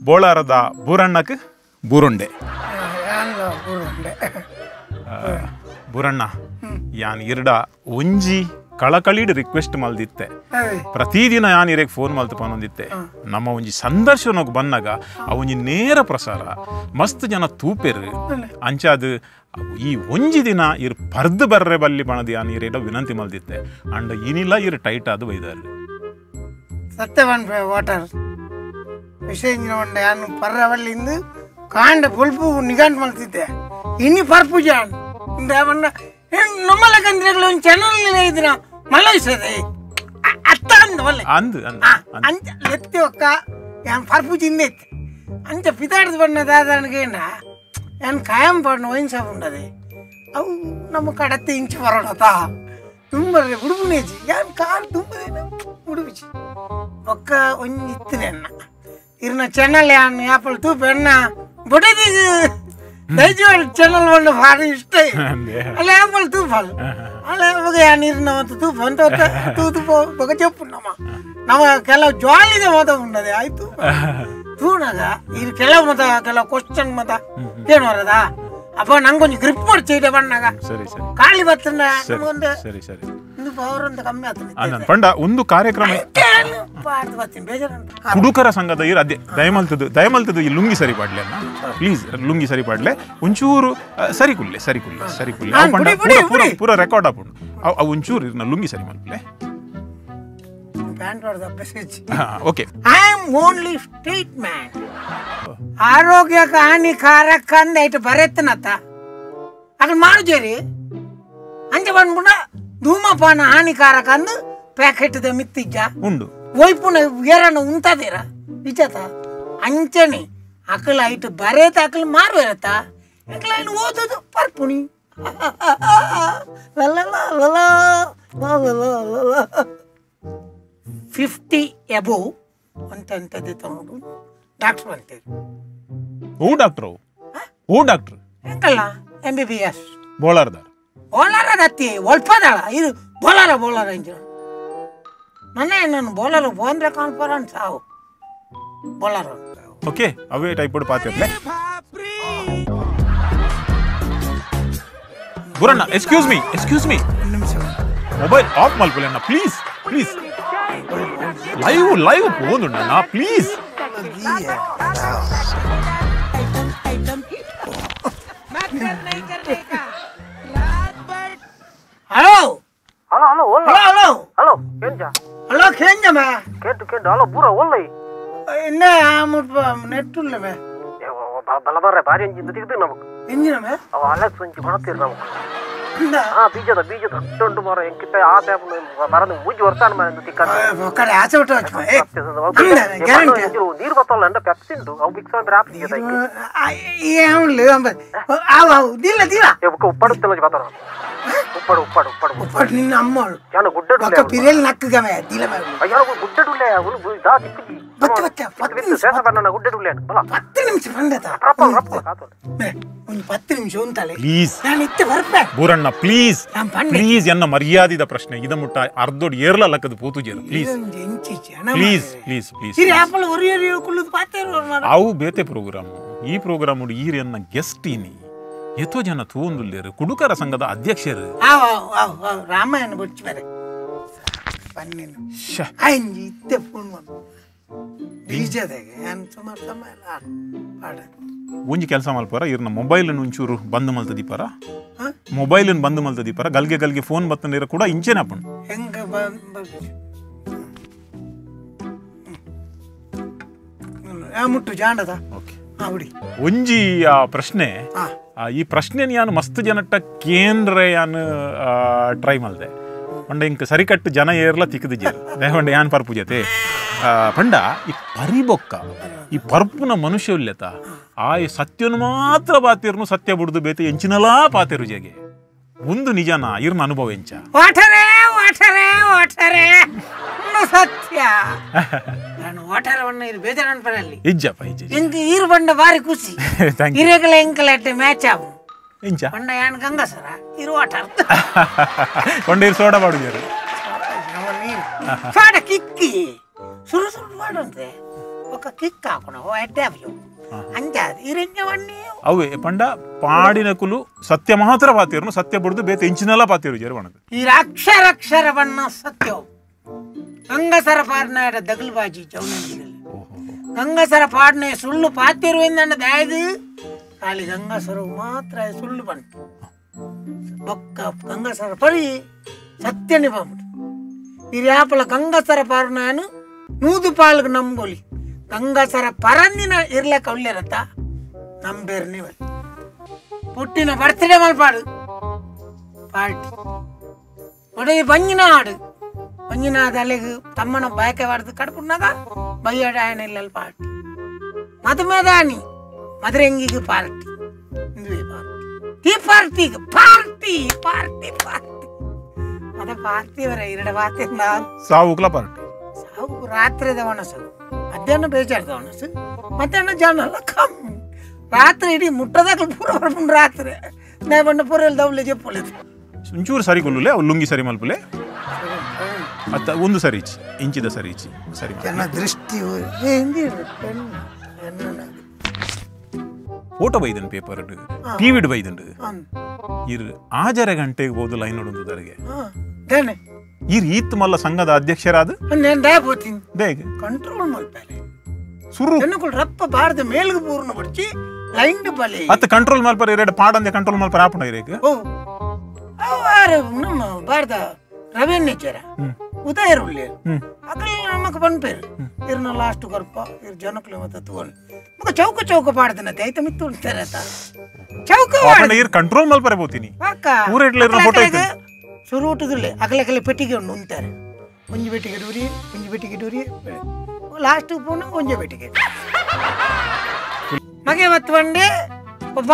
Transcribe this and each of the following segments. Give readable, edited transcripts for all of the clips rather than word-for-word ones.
ಬೋಳಾರದ ಬೂರಣ್ಣಕ್ಕೆ ಬೂರುಂಡೆ ಬೂರಣ್ಣ ಯಾನ್ ಇರ್ಡ ಒಂಜಿ ಕಳಕಳಿಡ್ ರಿಕ್ವೆಸ್ಟ್ ಮಲ್ದಿತ್ತೆ ಪ್ರತಿದಿನ ಯಾನ್ ಇರೆಗ್ ಫೋನ್ ಮಲ್ತು ಪನೊಂದಿತ್ತೆ ನಮ್ಮ ಒಂಜಿ ಸಂದರ್ಶನಕ್ಕೆ ಬಂದಾಗ ಆ ಒಂಜಿ ನೇರ ಪ್ರಸಾರ ಮಸ್ತ್ ಜನ ತೂಪೆರು ಅಂಚಾದ ಈ ಒಂಜಿ ದಿನ ಇರ್ ಪರ್ದು ಬರ್ರೆ ಬಲ್ಲಿ ಪಣದು ಯಾನ್ ಇರೇಡ ವಿನಂತಿ ಮಲ್ದಿತ್ತೆ ಅಂಡ್ ಇನಿಲ್ಲ ಇರ್ ಟೈಟ್ ಆದ ಬೈದಾರು ಸತ್ಯವನ್ ವಾಟರ್ ವಿಷಯ ಯಾನು ಪರ್ರವಲ್ಲಿಂದು ಕಾಂಡ ಪುಲ್ಪು ನಿಘಂಟು ಮಲ್ತಿದ್ದೆ ಇನ್ನು ಪರ್ಪು ಜಾನ್ ನಮ್ಮಲ್ಲಕಂದ್ರೆ ಒಂದು ಚಾನಲ್ ಇದ್ರ ಮಲೈಸದೆ ಅತ್ತ ಅಂದ ಒಲ್ಲೆ ಅಂದು ಅಂಚ ಲೆತ್ತಿ ಒಕ್ಕ ಯಾನ್ ಪರ್ಪು ಚಿಂದೈತೆ ಅಂಚ ಪಿತಾಡ್ದು ಬಣ್ಣ ದಾದನಿಗೇನ ಯಾನ್ ಕಾಯಂ ಬಣ್ಣ ವೈನ್ ಸಾಪ್ ಉಂಡದೆ ಅವು ನಮ್ಮ ಕಡತ್ತೆ ಇಂಚು ಬರೋಣತ ತುಂಬ ಉಡುಪುನೇಜಿ ಯಾನ್ ಕಾರ್ ತುಂಬದೇನ ಉಡುಪಿಚಿ ಒಕ್ಕ ಒಂಜಿ ಇತ್ತನೆ ಅನ್ನ ಇರ್ನ ಚಾನಲ್ ಯಾನ್ ಯಾಪಲ್ ತೂಪ ಎಣ್ಣ ಬೊಡದಿಗೆ ದಯಜೀವನ ಚಾನಲ್ ಬಂದು ಭಾರಿ ಇಷ್ಟ ಅಲ್ಲ ಯಾಪಲ್ ತೂಪಲ್ ಅಲ್ಲ ಅವಾಗ ಯಾ ನೀರಿನ ಮತ್ತು ತೂಪ ಅಂತ ತೂತು ಬೊಗ చెప్పು ನಮ್ಮ ನಮ್ಮ ಕೆಲವು ಜಾಲಿದ ಮತ ಉಂಡದೆ ಆಯ್ತು ತೂನಾಗ ಇದು ಕೆಲವು ಮತ ಕೆಲವು ಕ್ವಶನ್ ಮತ ಏನು ಬರದ ಅಪ್ಪ ನಂಗೊಂದು ಗ್ರಿಪ್ ಮಾಡಿ ಬಣ್ಣಾಗ ಸರಿ ಸರಿ ಖಾಲಿ ಬರ್ತಂಡ ನಮಗೊಂದು ಸರಿ ಸರಿ ಒಂದು ಪವರ್ ಅಂತ ಕಮ್ಮಿ ಆಗ್ತದೆ ಪಂಡ ಒಂದು ಕಾರ್ಯಕ್ರಮ ಕುಡುಕರ ಸಂಘದ ಇರು ಅದೇ ದಯಮಲ್ತದ್ದು ದಯಮಲ್ತದ್ದು ಈ ಲುಂಗಿ ಸರಿ ಪಾಡ್ಲೆ ಅನ್ನ ಪ್ಲೀಸ್ ಲುಂಗಿ ಸರಿ ಪಾಡ್ಲೆ ಒಂಚೂರು ಸರಿ ಕುಲ್ಲೆ ಸರಿ ಕುಲ್ಲೆ ಸರಿ ಕುಲ್ಲೆ ಅವು ಪಂಡ ಪೂರ ಪೂರ ಪೂರ ರೆಕಾರ್ಡ್ ಆಪುಂಡು ಅವು ಒಂಚೂರು ಇರ್ನ ಲುಂಗಿ ಸರಿ ಮಲ್ಪಲೆ okay. I am only state man. ಆರೋಗ್ಯಕ್ಕೆ ಹಾನಿಕಾರಕ ಅಂದ ಐಟು ಬರೆತ್ತನತ್ತ ಅక్కడ ಮಾರುಜೇರಿ ಅಂಚ ಬಂದ್ಬಿಡ ಧೂಮಪಾನ ಹಾನಿಕಾರಕ ಅಂದು ಪ್ಯಾಕೆಟ್ the ಮಿತ್ತಿಜ್ಜ ಉಂಡು ಒಯ್ಪುನ ಏರನ ಉಂಟದಿರ ನಿಜತ ಅಂಚನೆ ಅಕಲ ಐಟು ಬರೇತ ಅಕಲ ಮಾರುವೇರತ್ತ ಅಕಲ ಐನು ಓದೋದು ಪರ್ಪುಣಿ 50 ಎಬೋವ್ ಅಂತಂತದ್ದು ತಗೊಂಡು ಡಾಕ್ಟ್ರು ಅಂತೀರಿ. ಓ ಡಾಕ್ಟ್ರು ಓ ಡಾಕ್ಟ್ರು ಎಂಕಲ್ಲ ಎಂ ಬಿ ಬಿ ಎಸ್ ಬೋಳಾರ್ದಾರ ಬೋಲಾರದ ಅತ್ತಿ ಒಲ್ಪದಾಳ ಇದು ಬೋಲಾರ ಬೋಲಾರ ಇಂಜಿನ ಮೊನ್ನೆ ನಾನು ಬೋಲರು ಬೋಂದ್ರೆ ಕಾನ್ಫರೆನ್ಸ್ ಸಾವು ಬೋಲಾರ. ಓಕೆ ಅವೇ ಟೈಪ್ ಪಾತಿರ್ಲೆ Buranna excuse me excuse me mobile off ಮಲ್ಪಲೆಣ್ಣ please please live live ಪೋಂದುಂಡಣ್ಣ please. Hello hello hello hello hello hello ಕೇಂಜ hello ಕೇಂಜಮ್ಮ ಕೇಂಟು ಕೇಂಟು ಹಲೋ ಬೂರ ಒಲ್ಲೈ என்ன ನೆಟ್ ಉಲ್ಲವೇ ಬಲ ಬರ್ರೆ ಭಾರಿ ಅಂಜಿಂದ ತೆಗೆದು ನಮಕ್ ಎಂಜಿನಮೆ ಅವ ಅಲೆಕ್ಸ್ ಒಂಜಿ ಬಣತೀರ್ ನಮಕ್ ಹಾ ಬೀಜದ ಬೀಜದ ದೊಡ್ಡ ಮರ ಎಂಕಿತ್ತ ಆ ಟೈಪ್ ಮರದ ಮೂಜಿ ವರ್ಷ ಮರ ತಿಕ್ಕ ಕಡೆ ಆಚೆ ಬಿಟ್ಟು ಗ್ಯಾರಂಟಿ ನೀರು ಬತ್ತಲ್ಲ ಅಂಡ ಪೆಪ್ಸಿ ಉಂಟು ಅವು ಮಿಕ್ಸ್ ಅಂದ್ರೆ ಆಪ್ ಬೀಜದ ಆವು ಆವು ದಿಲ್ಲ ದಿಲ್ಲ ಉಪ್ಪಾಡು ತಿಲ್ಲ ಬತ್ತಾರ ಉಪ್ಪಾಡು ಉಪ್ಪಾಡು ಉಪ್ಪಾಡು ಉಪ್ಪಾಡು ನಿನ್ನ ಅಮ್ಮಳು ಯಾನ ಗುಡ್ಡಡು ಒಕ್ಕ ಪಿರೇಲ್ ನಕ್ಕಗಮೆ ದಿಲ್ಲ ಮೇ ಯಾನ ಗುಡ್ಡಡುಲೆ ಅವನು ದಾ ತಿಕ್ಕಿ ಬತ್ತ ಬತ್ತ 10 ನಿಮಿಷ ಬಣ್ಣ ಗುಡ್ಡಡುಲೆ ಬಲ 10 ನಿಮಿಷ ಬಂದತ ರಪ್ಪ ರಪ್ಪ ಕಾತೋಲೆ ಒಂದು 10 ನಿಮಿಷ ಉಂಟಲೆ ಪ್ಲೀಸ್ ನಾನು ಇತ್ತೆ ಬರ್ಪೆ ಬೂರಣ್ಣ ಪ್ಲೀಸ್ ಪ್ಲೀಸ್ ಎನ್ನ ಮರ್ಯಾದಿದ ಪ್ರಶ್ನೆ ಇದ ಮುಟ್ಟ ಅರ್ಧೋಡ್ ಏರ್ಲ ಲಕ್ಕದ ಪೂತುಜೇರು ಪ್ಲೀಸ್ ಪ್ಲೀಸ್ ಪ್ಲೀಸ್ ಪ್ಲೀಸ್ ಸಿರಿ ಆಪಲ್ ಒರಿಯರಿ ಕುಳ್ಳುದು ಪಾತೇರು ಅವು ಬೇತೆ ಪ್ರೋಗ್ರಾಮ್ ಈ ಪ್ರೋಗ್ರಾಮ್ ಈರ್ ಎನ್ನ ಗೆಸ್ಟ್ ಇನಿ ಎತ್ತೋ ಜನ ತೂಂದುಲ್ಲೇರು ಕುಡುಕರ ಸಂಘದ ಅಧ್ಯಕ್ಷರು ರಾಮಾಯಣ ಬುಚ್ಚಿ ಬೇರೆ ಪನ್ನಿನ ಅಂಜಿ ಇತ್ತೆ ಫೋನ್ ಮಾಡು ಬೀಜದಾಗೆ ನಾನು ಸುಮಾರು ಸಮಯ ಪಾಡ ಒಂಜಿ ಕೆಲಸ ಮಲ್ಪರ ಇರ್ನ ಮೊಬೈಲ್ ಒಂಚೂರು ಬಂದ್ ಮಲ್ತದೀಪರ ಮೊಬೈಲ್ ಬಂದ್ ಮಲ್ತದೀಪರ ಗಲ್ಗೆ ಗಲ್ಗೆ ಫೋನ್ ಬತ್ತಂದಿರ ಕೂಡ ಇಂಚೇನ ಅಪ್ಪಣ ಹೆಂಗ ಮುಟ್ಟು ಜಾಂಡದ ಓಕೆ ಬಿಡಿ ಒಂಜಿ ಆ ಪ್ರಶ್ನೆ ಈ ಪ್ರಶ್ನೆ ಯಾನು ಮಸ್ತ್ ಜನಟ್ಟ ಕೇಂದ್ರ ಯಾನು ಟ್ರೈ ಮಲ್ದೆ ಪಂಡ ಇಂಕ ಸರಿಕಟ್ಟು ಜನ ಏರ್ಲ ತಿಕ್ಕದಿಜ್ಜೇರು ಪಂಡ ಯಾನ್ ಪರ್ಪು ಜೊತೆ ಪಂಡ ಈ ಪರಿಬೊಕ್ಕ ಈ ಪರ್ಪುನ ಮನುಷ್ಯ ಇಲ್ಲೆತ ಆ ಸತ್ಯನು ಮಾತ್ರ ಪಾತಿರ್ನು ಸತ್ಯ ಬುಡ್ದು ಬೇತೆ ಎಂಚಿನಲಾ ಪಾತಿರು ಜಗೆ ಒಂದು ನಿಜನ ಇರ್ನ ಅನುಭವ ಎಂಚ ವಾಟರೇ ವಾಟರೇ ವಾಟರೇ ಸತ್ಯ ನಾನು ವಾಟರವನ್ನ ಇರು ಬೇಜಾರು ಅನ್ಪರಲ್ಲಿ ಇಜ್ಜಪ್ಪ ಇಜ್ಜ ಎಂಕ್ ಈರು ಬಂಡ ಭಾರಿ ಖುಷಿ ಇರೆಗಳ ಎಂಕಲಟ್ಟೆ ಮ್ಯಾಚ್ ಆವು ಎಂಚ ಬಂಡ ಯಾನ್ ಗಂಗಸರ ಇರು ವಾಟರ್ ಬಂಡ ಇರು ಸೋಡಾ ಮಾಡುಜರು ಸೋಡಾ ಕಿಕ್ಕಿ ಸುರು ಸುರು ಮಾಡುವಂತೆ ಬೊಕ್ಕ ಕಿಕ್ ಹಾಕೋಣ ಎಡ್ಡೆ ಆಪುಜಿ ಅಂಚಾದ್ ಇರೆಂಜ ವಣ್ಣಿ ಅವೇ ಪಂಡ ಪಾಡಿನಕುಲು ಸತ್ಯ ಮಾತ್ರ ಪಾತಿರ್ನು ಸತ್ಯ ಬುಡ್ದು ಬೇತೆ ಇಂಚಿನಲ ಪಾತಿರು ಜರ ಬಣ್ಣದ ಈ ಅಕ್ಷರ ಅಕ್ಷರ ಬಣ್ಣ ಸತ್ಯ ಗಂಗಸರ ಪಾಡ್ನಾಡ ದಗಲ್ಬಾಜಿ ಜೌನ ಗಂಗಸರ ಪಾಡ್ನೆ ಸುಳ್ಳು ಪಾತಿರುವಿಂದ ದಾಯ್ದು ಖಾಲಿ ಗಂಗಸರ ಮಾತ್ರ ಸುಳ್ಳು ಬಂತು ಬೊಕ್ಕ ಗಂಗಸರ ಪರಿ ಸತ್ಯನೇ ಬಂದ್ಬಿಟ್ಟು ಇರ್ಯಾಪಲ ಗಂಗಸರ ಪಾರ್ನಾನು ನೂದು ಪಾಲ್ಗೆ ನಂಬೋಲಿ ಗಂಗಸರ ಪರಂದಿನ ಇರ್ಲಕ್ಕ ಒಳ್ಳೆರತ್ತ ನಂಬೇರು ನೀವು ಪುಟ್ಟಿನ ಬರ್ತ್ಡೇ ಮಲ್ಪಾಡು ಪಾರ್ಟಿ ಒಡೆಯ ಬಂಜಿನ ಆಡು ಬಂಜಿನಾದ ಅಲೆಗು ತಮ್ಮನ ಬಯಕೆ ವಾಡ್ದು ಕಡ್ಪುನಾಗ ಬೈಯಾಡ ಆಯನ ಇಲ್ಲ ಪಾರ್ಟಿ ಮದುಮೆದಾನಿ ಮದುರೆಂಗಿಗೆ ಪಾರ್ಟಿ ಇಂದುವೆ ಪಾರ್ಟಿ ಈ ಪಾರ್ಟಿಗೆ ಪಾರ್ಟಿ ಪಾರ್ಟಿ ಪಾರ್ಟಿ ಅದ ಪಾರ್ಟಿ ಅವರ ಎರಡು ವಾರ್ತೆ ನಾನು ಸಾವುಕ್ಲ ಪಾರ್ಟಿ ಸಾವು ರಾತ್ರಿದ ಒಣಸು ಮಧ್ಯಾಹ್ನ ಬೇಜಾರ್ದ ಒಣಸು ಮಧ್ಯಾಹ್ನ ಜನ ಎಲ್ಲ ಕಮ್ಮಿ ರಾತ್ರಿ ಇಡೀ ಮುಟ್ಟದಾಗ ಪೂರ ಬರ್ಕೊಂಡು ರಾತ್ರಿ ನಾ ಬಣ್ಣ ಪೂರ ಎಲ್ಲ ದೌಲೆ ಜಪ್ಪುಲಿದ್ದು ಒಂಚೂರು ಸರಿ ಕೊಲ್ಲುಲೆ ಅವು ಲುಂಗಿ ಸರಿ ಮಲ್ಪುಲೆ ಅತ್ತ ಒಂದು ಸರಿ ಇಚ್ಚಿ ಇಂಚಿದ ಸರಿ ಇಚ್ಚಿ ಸರಿ ಜನ ದೃಷ್ಟಿ ಫೋಟೋ ಬೈದನ್ ಪೇಪರ್ ಟಿವಿಡ್ ಬೈದಂಡು ಇರ್ ಆಜರ ಗಂಟೆಗೆ ಬೋದು ಲೈನ್ ನೋಡುವುದರಿಗೆ ಇರ್ ಈತ್ ಮಲ್ಲ ಸಂಘದ ಅಧ್ಯಕ್ಷರಾದ ಕಂಟ್ರೋಲ್ ಮಲ್ಪಲೆ ಸುರು ರಪ್ಪ ಬಾರದ ಮೇಲ್ಗೆ ಪೂರ್ಣ ಬಡ್ಚಿ ಲೈನ್ ಬಲೆ ಅತ್ತ ಕಂಟ್ರೋಲ್ ಮಲ್ಪರ ಎರಡು ಪಾಡಂದೆ ಕಂಟ್ರೋಲ್ ಮಲ್ಪರ ಆಪಣ ಇರೇಕ ಓ ಅವಾರು ನಮ್ಮ ಬಾರದ ರವೀಂದ್ರ ಉದಯರುಳ್ಳಿ ಅಕಲ್ ನಮಕ್ ಬನ್ಪೇರು ಇರ್ನ ಲಾಸ್ಟ್ ಕೊರ್ಪ ಇರ್ ಜನಕ್ಲೆ ಮತ್ತೆ ತೂವನ್ ಮಗ ಚೌಕ ಚೌಕ ಪಾಡ್ದನತೆ ಐತ ಮಿತ್ತು ಉಂಟಾರ ಚೌಕ ಇರ್ ಕಂಟ್ರೋಲ್ ಮಲ್ಪರೆ ಬೋತೀನಿ ಊರೆಟ್ಲ ಇರ್ನ ಫೋಟೋ ಐತೆ ಸುರುಟುದುಲ್ಲೆ ಅಕಲಕಲೆ ಪೆಟ್ಟಿಗೆ ಉಂಡು ಉಂತಾರೆ ಒಂಜಿ ಪೆಟ್ಟಿಗೆ ಡೂರಿ ಒಂಜಿ ಪೆಟ್ಟಿಗೆ ಡೂರಿ ಲಾಸ್ಟ್ ಪೋಣ ಒಂಜಿ ಪೆಟ್ಟಿಗೆ ಮಗೆ ಮತ್ತು ಬಂಡೆ ಒಬ್ಬ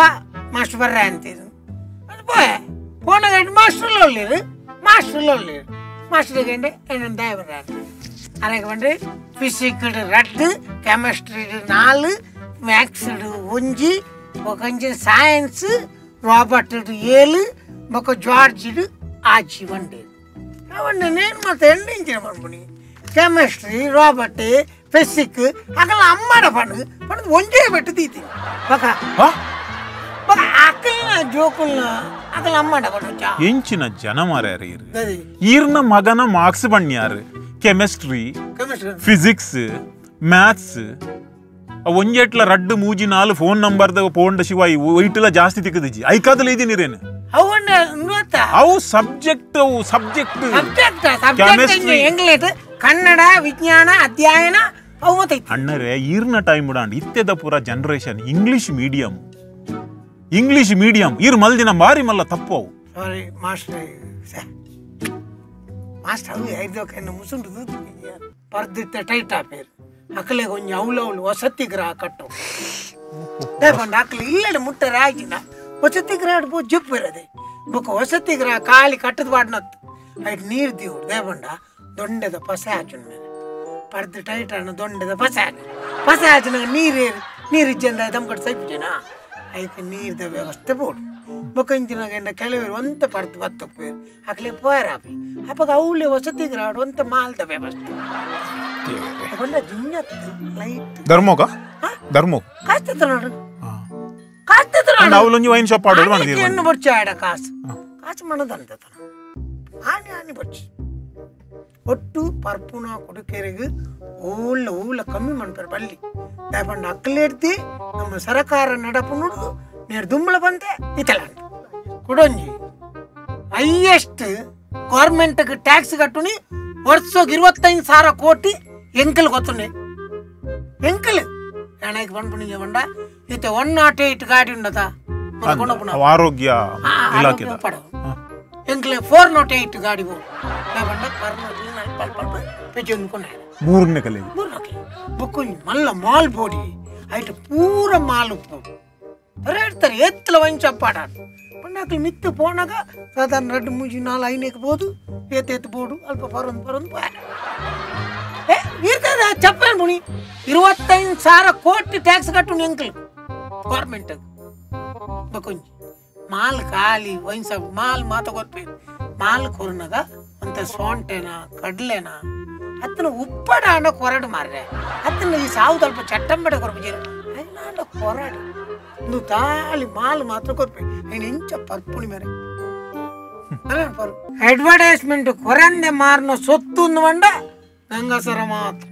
ಮಾಸ್ಟರ್ ಬರ್ರ ಅಂತಿದ್ರು ಅದು ಪೋಯೆ ಫೋನ ಗಂಟೆ ಮಾಸ್ಟರ್ಲ ಒಳ್ಳೆಯದು ಮಾಸ್ಟರ್ಲ ಒಳ್ಳೆಯದು ಮಾಸ್ಟರ್ ಗಂಟೆ ಏನೊಂದು ದಾಯ ಬರ್ರ ಅದಕ್ಕೆ ಬಂದರೆ ಫಿಸಿಕ್ಡ್ ರಡ್ಡು ಕೆಮಿಸ್ಟ್ರಿ 4 ಮ್ಯಾಥ್ಸ್ಡ್ 1 ಬೊಕಂಜಿ ಸೈನ್ಸ್ ರಾಬರ್ಟ್ 7 ಬೊಕ ಜಾರ್ಜಿಡ್ ಆಜಿ ಬಂಡೆ ಅವನ್ನೇನು ಮತ್ತೆ ಎಂಡಿಂಚಿನ ಪನ್ಪುನಿ ಕೆಮಿಸ್ಟ್ರಿ ರಾಬರ್ಟ್ ಫಿಸಿಕ್ ಅಕಲ ಅಮ್ಮಾಡ ಪಣ್ಣು ಪಣ್ಣು ಒಂಜೇ ಬೆಟ್ಟು ತೀತೀನಿ ಬೊಕ ಬೊಕ ಅಕಲ್ನ ಜೋಕುಲ್ನ ಅಕಲ ಅಮ್ಮಾಡ ಪಣ್ಣು ಎಂಚಿನ ಜನ ಮಾರ್ಯಾರ ಇರು ಈರ್ನ ಮಗನ ಮಾರ್ಕ್ಸ್ ಬಣ್ಣಿಯಾರು ಕೆಮಿಸ್ಟ್ರಿ ಫಿಸಿಕ್ಸ್ ಮ್ಯಾಥ್ಸ್ ಒಂಜೆಟ್ಲ ರಡ್ಡು ಮೂಜಿ 4 ಫೋನ್ ನಂಬರ್ದ ಪೋಂಡ ಶಿವಾಯಿ ವೈಟ್ಲ ಜಾಸ್ತಿ ತಿಕ್ಕದಿಜ್ಜಿ ಐಕಾದಲ್ಲ ಇದೀನಿರೇನು ಅವು ಸಬ್ಜೆಕ್ಟ್ ಅವು ಸಬ್ಜೆಕ್ಟ್ ಇಂಗ್ಲೀಷ್ ಕನ್ನಡ ವಿಜ್ಞಾನ ಅಧ್ಯಯನ ಅವು ಮತ್ತೆ ಅಣ್ಣರೇ ಈರ್ನ ಟೈಮ್ ಉಡಾಂಡ್ ಇತ್ತೆದ ಪೂರ ಜನರೇಷನ್ ಇಂಗ್ಲಿಷ್ ಮೀಡಿಯಂ ಈರ್ ಮಲ್ದಿನ ಬಾರಿ ಮಲ್ಲ ತಪ್ಪು ಅವು ಸಾರಿ ಮಾಸ್ಟರ್ ಮಾಸ್ಟರ್ ಅವು ಐದಕ್ಕೆ ಮುಸುಂಡು ಪರ್ದಿತ್ತೆ ಟೈಟ್ ಆಪೇರು ಅಕಲೆ ಕೊಂಚ ಅವಳು ಅವಳು ವಸತಿ ಗ್ರಹ ಕಟ್ಟು ಅಕಲೆ ಇಲ್ಲಡೆ ಮುಟ್ಟರೆ ಆಗಿನ ವಸತಿ ಗ್ರಹ ಪೋ ಜಿಪ್ ಇರದೆ ಬೊಕ್ಕ ವಸತಿ ಗ್ರಹ ಖಾಲಿ ಕಟ್ಟದ ಬಾಡ್ನತ್ತು ಐಟ್ ನೀರು ದಿವು ದೇಬಂಡ ದೊಂಡೆದ ಪಸೆ ಹಾಚುನ ಮೇಲೆ ಪರ್ದು ಟೈಟ್ ಅಣ್ಣ ದೊಂಡೆದ ಪಸೆ ಹಾಕಿ ಪಸೆ ಹಾಚಿನಾಗ ನೀರೇರು ನೀರು ಇಜ್ಜಂದ ದಮ್ಕಟ್ಟು ಸೈಪುಜನಾ ಐಕ್ ನೀರ್ದ ವ್ಯವಸ್ಥೆ ಬೋಡು ಬೊಕ್ಕ ಇಂಚಿನಾಗ ಕೆಲವರು ಒಂತ ಪರ್ದು ಬತ್ತೊಪ್ಪೇರು ಅಕಲೆ ಪೋಯರಾಪಿ ಅಪ್ಪಗ ಅವಳೆ ವಸತಿ ಗ್ರಹ ಒಂತ ಮಾಲ್ದ ವ್ಯವಸ್ಥೆ ಲೈಟ್ ಧರ್ಮೋಕ ಧರ್ಮೋಕ ಕಾಸ್ತ ನೋಡು ಕಾಸ್ತ ಅವಲೊಂಜಿ ವೈನ್ ಶಾಪ್ ಆಡೋದು ಎಣ್ಣು ಬಡ್ಚಿ ಆಡ ಕಾಸು ಕಾಸು ಮಣದಂತ ಆನಿ ಆನಿ ಬಡ್ಚಿ ಒಟ್ಟು ಪರ್ಪುನ ಕೊಡುಕೆರೆಗೆ ಓಲ್ಲ ಓಲ ಕಮ್ಮಿ ಮಾಡ್ತಾರೆ ಬಲ್ಲಿ ದಾಪಂಡ ಅಕ್ಕಲೇಡ್ತಿ ನಮ್ಮ ಸರಕಾರ ನಡಪು ನೋಡುದು ನೇರು ದುಂಬಳ ಬಂತೆ ಇತಲ ಕುಡೊಂಜಿ ಹೈಯೆಸ್ಟ್ ಗೌರ್ಮೆಂಟ್ಗೆ ಟ್ಯಾಕ್ಸ್ ಕಟ್ಟುನಿ ವರ್ಷಕ್ಕೆ 25,000 ಕೋಟಿ ಎಂಕಲ್ ಗೊತ್ತುನಿ ಎಂಕಲ್ ಎಣಕ್ಕೆ ಬಂದ್ಬಿಡಿ ಬಂಡ ಇತ್ತೆ 108 ಗಾಡಿ ಉಂಡದ ಆರೋಗ್ಯ ಇಲಾಖೆ ಎಂಕಲ್ 408 ಗಾಡಿ ಬಂಡ ಮೂರನೇ ಕಲೆ ಬುಕ್ಕು ಮಲ್ಲ ಮಾಲ್ ಬೋಡಿ ಐಟ್ ಪೂರ ಮಾಲ್ ಉಪ್ಪು ಹೇಳ್ತಾರೆ ಎತ್ತಲ ವಂಚಪ್ಪಾಡ ಪಂಡಾಕಲಿ ಮಿತ್ತು ಪೋನಾಗ ಸಾಧಾರಣ 2 3 4 5 ಬೋದು ಏತ್ ಎತ್ತು ಬೋಡು ಅಲ್ಪ ಪರೊಂದು ಪರೊಂದು ಏ ಇರ್ತದ ಚಪ್ಪನ್ ಬುಣಿ 25,000 ಕೋಟಿ ಟ್ಯಾಕ್ಸ್ ಕಟ್ಟು ಎಂಕಲ್ ಗೌರ್ಮೆಂಟ್ ಬಕೊಂಜಿ ಮಾಲ್ ಖಾಲಿ ವೈನ್ಸ ಮಾಲ್ ಮಾತ ಕೊರ್ಪೇರು ಮಾಲ್ ಕೊರ್ನಾಗ ಅಂತ ಸೊಂಟೆನ ಕಡಲೆನ ಅತ್ತನ ಉಪ್ಪಡ ಅಂಡ ಕೊರಡು ಮಾರ್ರೆ ಅತ್ತನ ಈ ಸಾವು ತಲ್ಪ ಚಟ್ಟಂಬಡೆ ಕೊರಪುಜೀರು ಅಂಡ ಕೊರಡು ಒಂದು ತಾಳಿ ಮಾಲು ಮಾತ್ರ ಕೊರ್ಪೆ ಐನು ಇಂಚ ಪರ್ಪುಣಿ ಮೇರೆ ಅಡ್ವರ್ಟೈಸ್ಮೆಂಟ್ ಕೊರಂದೆ ಮಾರನ ಸೊತ್ತು ಬಂಡ ಗಂಗಾಸರ ಮಾತ್ರ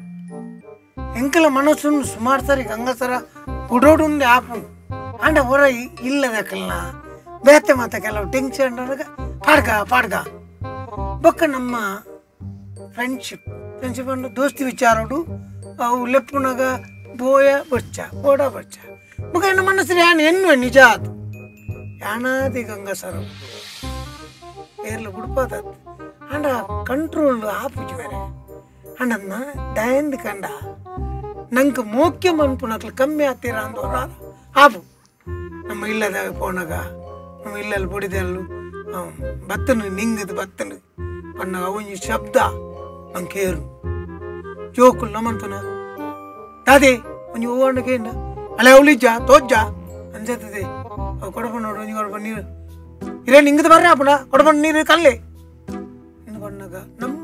ಎಂಕಲ ಮನಸ್ಸನ್ನು ಸುಮಾರು ಸರಿ ಗಂಗಾಸರ ಬುಡೋಡುಂದೆ ಆಪುಂಡು ಅಂಡ ಹೊರ ಇಲ್ಲದಕ್ಕಲ್ಲ ಬೇತೆ ಮಾತ ಕೆಲವು ಟೆನ್ಷನ್ ಪಾಡ್ಗ ಪಾಡ್ಗ ಬೊಕ್ಕ ನಮ್ಮ ಫ್ರೆಂಡ್ಶಿಪ್ ಫ್ರೆಂಡ್ಶಿಪ್ ಅಂಡು ದೋಸ್ತಿ ವಿಚಾರೋಡು ಅವು ಲೆಪ್ಪುನಗ ಬೋಯ ಬಚ್ಚ ಬೋಡ ಬಚ್ಚ ಬೊಕ್ಕ ಎನ್ನ ಮನಸ್ಸು ಯಾನ್ ಎನ್ನುವೆ ನಿಜ ಅದು ಯಾನಾದಿ ಗಂಗಾಸರ ಏರ್ಲು ಬುಡ್ಪಾದತ್ತು ಅಂಡ ಕಂಟ್ರೋಲ್ ಆಪುಜಿ ಬೇರೆ ಅಂಡನ್ನ ದಯಂದು ಕಂಡ ನಂಗೆ ಮೋಕ್ಯ ಮನ್ಪುನಕ್ಲು ಕಮ್ಮಿ ಆತೀರ ಅಂದೋರ ಆಪು ನಮ್ಮ ಇಲ್ಲದಾಗ ಪೋನಾಗ ನಮ್ಮ ಇಲ್ಲಲ್ಲಿ ಬುಡಿದಲ್ಲು ಬತ್ತನು ನಿಂಗದು ಬತ್ತನು ಪನ್ನಾಗ ಒಂಜಿ ಶಬ್ದ ನಂಗೆ ಕೇರು ಜೋಕುಲು ನಮ್ಮಂತನ ದಾದೆ ಒಂಜಿ ಹೂವಣ್ಣ ಕೇಂಡ ಅಳೆ ಅವಳಿಜ್ಜ ತೋಜ್ಜ ಅನ್ಸತ್ತದೆ ಅವು ಕೊಡಬ ನೋಡು ಒಂಜಿ ಕೊಡಬ ನೀರು ಇರೇ ನಿಂಗದು ಬರ್ರೆ ಅಪ್ಪಣ ಕೊಡಬ ನೀರು ಕಲ್ಲೆ ಬಣ್ಣಗ ನಮ್ಮ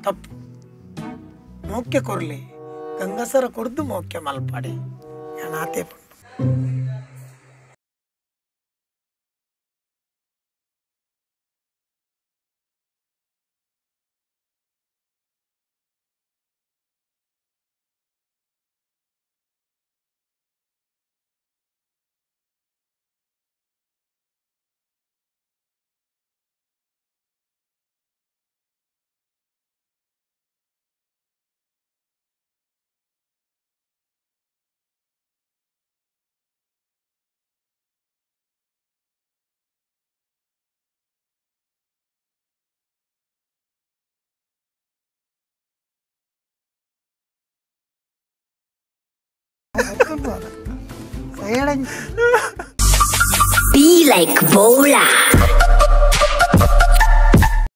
ತಪ್ಪು ಮೋಕ್ಯ ಕೊರಲಿ ಗಂಗಾಸರ ಕೊಡ್ದು ಮೋಕ್ಯ ಮಲ್ಪಾಡಿ ನಾತೆ Be like Bola.